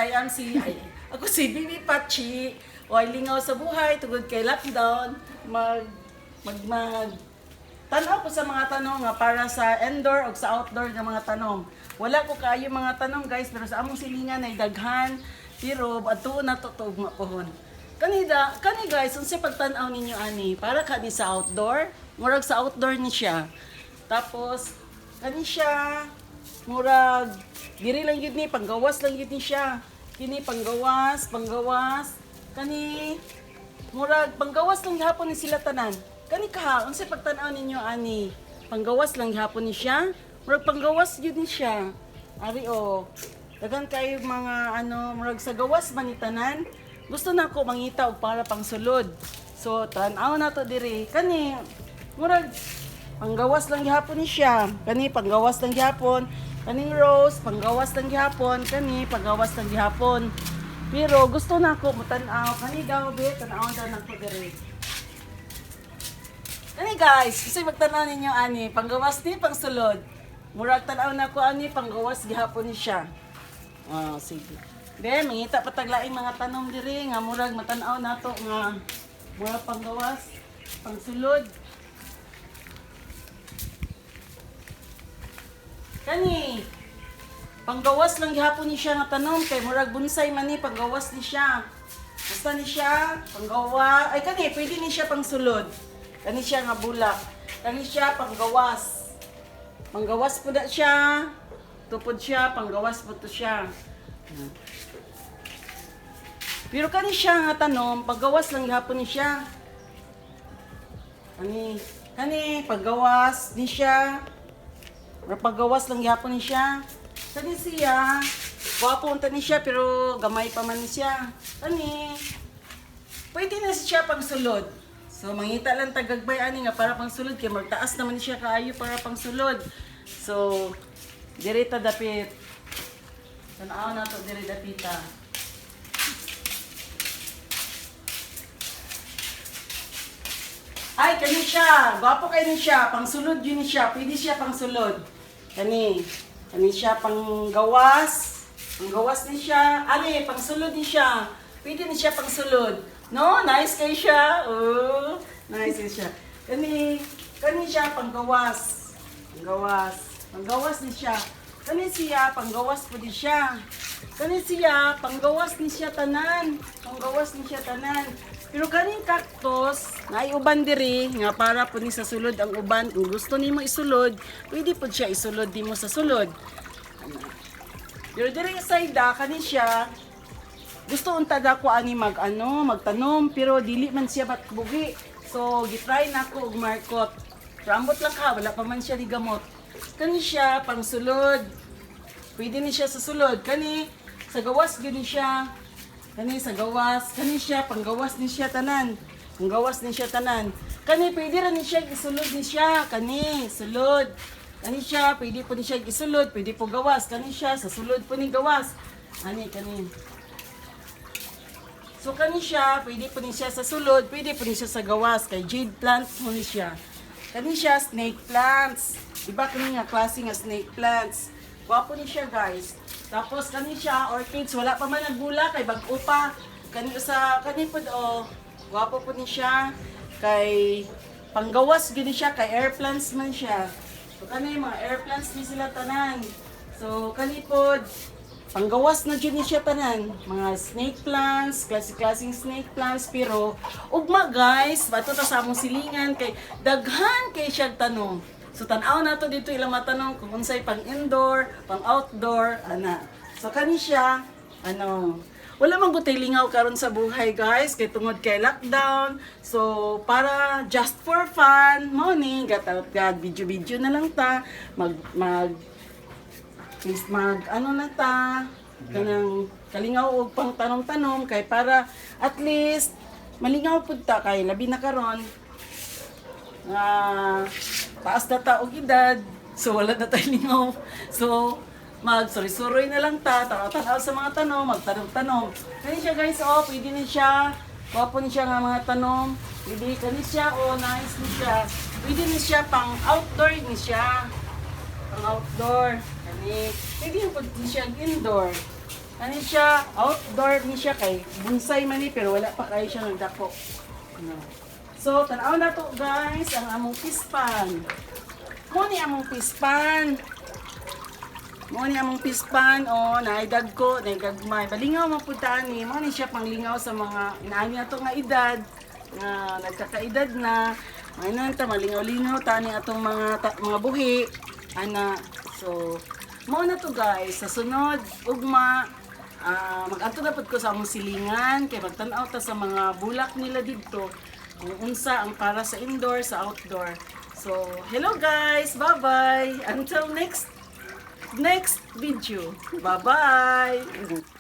I am si ay, ako si Bibi Pachi. Way lingaw sa buhay tungod kay lockdown, mag mag mag tan-aw ko sa mga tanong nga para sa indoor o sa outdoor nga mga tanong. Wala ko kaayo mga tanong, guys, pero sa among silingan ay daghan, pero adtuon na to tugma pohon. Kanida, kani guys, unsay pagtan-aw ninyo ani? Para kani sa outdoor? Murag sa outdoor ni siya. Tapos kani siya murag diri lang gyud ni, panggawas lang gyud ni siya. Kini panggawas, panggawas. Kani murag panggawas lang gihapon ni sila tanan. Kani ka, unsay pagtan-aw ninyo ani? Panggawas lang gihapon ni siya. Murag panggawas gyud ni siya. Ari o. Daghan kayo mga ano, murag sa gawas man ni tanan. Gusto na ako mangita og para pang sulod. So tan-aw na to diri. Kani murag panggawas lang gihapon ni siya. Kani panggawas lang gihapon. Kaning rose, panggawas lang gihapon. Kani panggawas lang gihapon. Pero gusto na ako mutan-aw kani daw be, tan-aw daw nako diri. Kani guys, kasi magtan-aw ninyo ani, panggawas ni pangsulod. Murag tan-aw na ko ani, panggawas gihapon ni siya. Ah, sige. Be, mangita pa taglaing mga tanong diri nga murag matan-aw nato nga murag panggawas, pangsulod. Kani, panggawas lang gihapon ni siya nga tanom kay murag bonsai man ni, panggawas ni siya. Basta ni siya panggawa, ay kani pwede ni siya pangsulod. Kani siya nga bulak. Kani siya panggawas. Panggawas po na siya. Tupod siya, panggawas po to siya. Pero kani siya nga tanom, panggawas lang gihapon ni siya. Kani, kani panggawas ni siya. Pero paggawas lang gihapon ni siya. Kani siya, gwapo unta ni siya pero gamay pa man ni siya. Kani, pwede na siya pangsulod. So mangita lang tagagbay ani nga para pangsulod kay magtaas naman ni siya kaayo para pangsulod. So diri ta dapit. Tan-aw na to diri dapita. Ay, kani siya. Gwapo kay ni siya. Pangsulod yun ni siya. Pwede siya pangsulod. Kani. Kani siya panggawas. Panggawas ni siya. Ali, pangsulod ni siya. Pwede ni siya pangsulod. No? Nice kay siya. Oh, nice kay siya. Kani, kani siya panggawas. Panggawas. Panggawas ni siya. Kani siya, panggawas po di siya. Kani siya, panggawas ni siya tanan. Panggawas ni siya tanan. Pero kaning cactus, naay uban diri nga para po ni sa sulod ang uban. Kung gusto nimo isulod, pwede po siya isulod nimo sa sulod. Ano. Pero diri sa side ah, kani siya, gusto unta da ko ani mag ano, magtanom pero dili man siya batbugi. So gitry na ko og markot. Pero ambot lang ka, wala pa man siya di gamot. Kani siya pangsulod. Pwede ni siya sa sulod. Kani sa gawas gyud ni siya. Kani sa gawas, kani siya panggawas ni siya tanan. Panggawas ni siya tanan. Kani pwede ra ni siya isulod ni siya kani sulod. Kani siya pwede po ni siya isulod, pwede po gawas. Kani siya sa sulod po ni gawas. Ani kani. So kani siya, pwede po ni siya sa sulod, pwede po ni siya sa gawas kay jade plant mo ni siya. Kani siya snake plants. Iba kani nga klase nga snake plants. Gwapo ni siya, guys. Tapos kani siya orchids, wala pa man nagbula kay bag-o pa. Kani sa kani pud oh, gwapo po ni siya kay panggawas gyud ni siya kay air plants man siya. So kani mga air plants ni sila tanan. So kani pod panggawas na jud ni siya tanan. Mga snake plants, klase-klaseng snake plants pero ugma guys, bato ta sa among silingan kay daghan kay siya tanong. So tan-aw nato dito ilang matanong kung unsay pang indoor, pang outdoor, ana. So kani siya, ano, wala man gud tay lingaw karon sa buhay guys kay tungod kay lockdown. So para just for fun, mo ni gataw gag video-video na lang ta, mag mag is mag ano na ta kanang kalingaw og pang tanong-tanong kay para at least malingaw pud ta kay labi na karon nga taas na ta og edad, so wala na tayo lingaw, so mag suroy na lang ta, tanaw-tanaw sa mga tanong, magtanong-tanong. Kani siya guys, oh, pwede ni siya, gwapo ni siya nga mga tanong, pwede kani siya, oh, nice ni siya, pwede ni siya pang outdoor ni siya, pang outdoor. Kani, pwede yung pag siya indoor. Ano siya, outdoor ni siya kay bonsai man ni pero wala pa kayo siya nagdako. No. So, tan-aw na to, guys, ang among pispan. Mo ni among pispan. Mo ni among pispan, oh, naay ko, naay gagmay. Balingaw man pud ni, mo ni siya panglingaw sa mga inaani ato nga edad, nga nagkakaedad na. May ta malingaw-lingaw tani atong mga buhi ana. So, mao na to, guys. Sa sunod, ugma, mag-adto na pud ko sa among silingan kay magtan-aw ta sa mga bulak nila didto kung unsa ang para sa indoor, sa outdoor. So, hello guys, bye-bye. Until next next video. Bye-bye.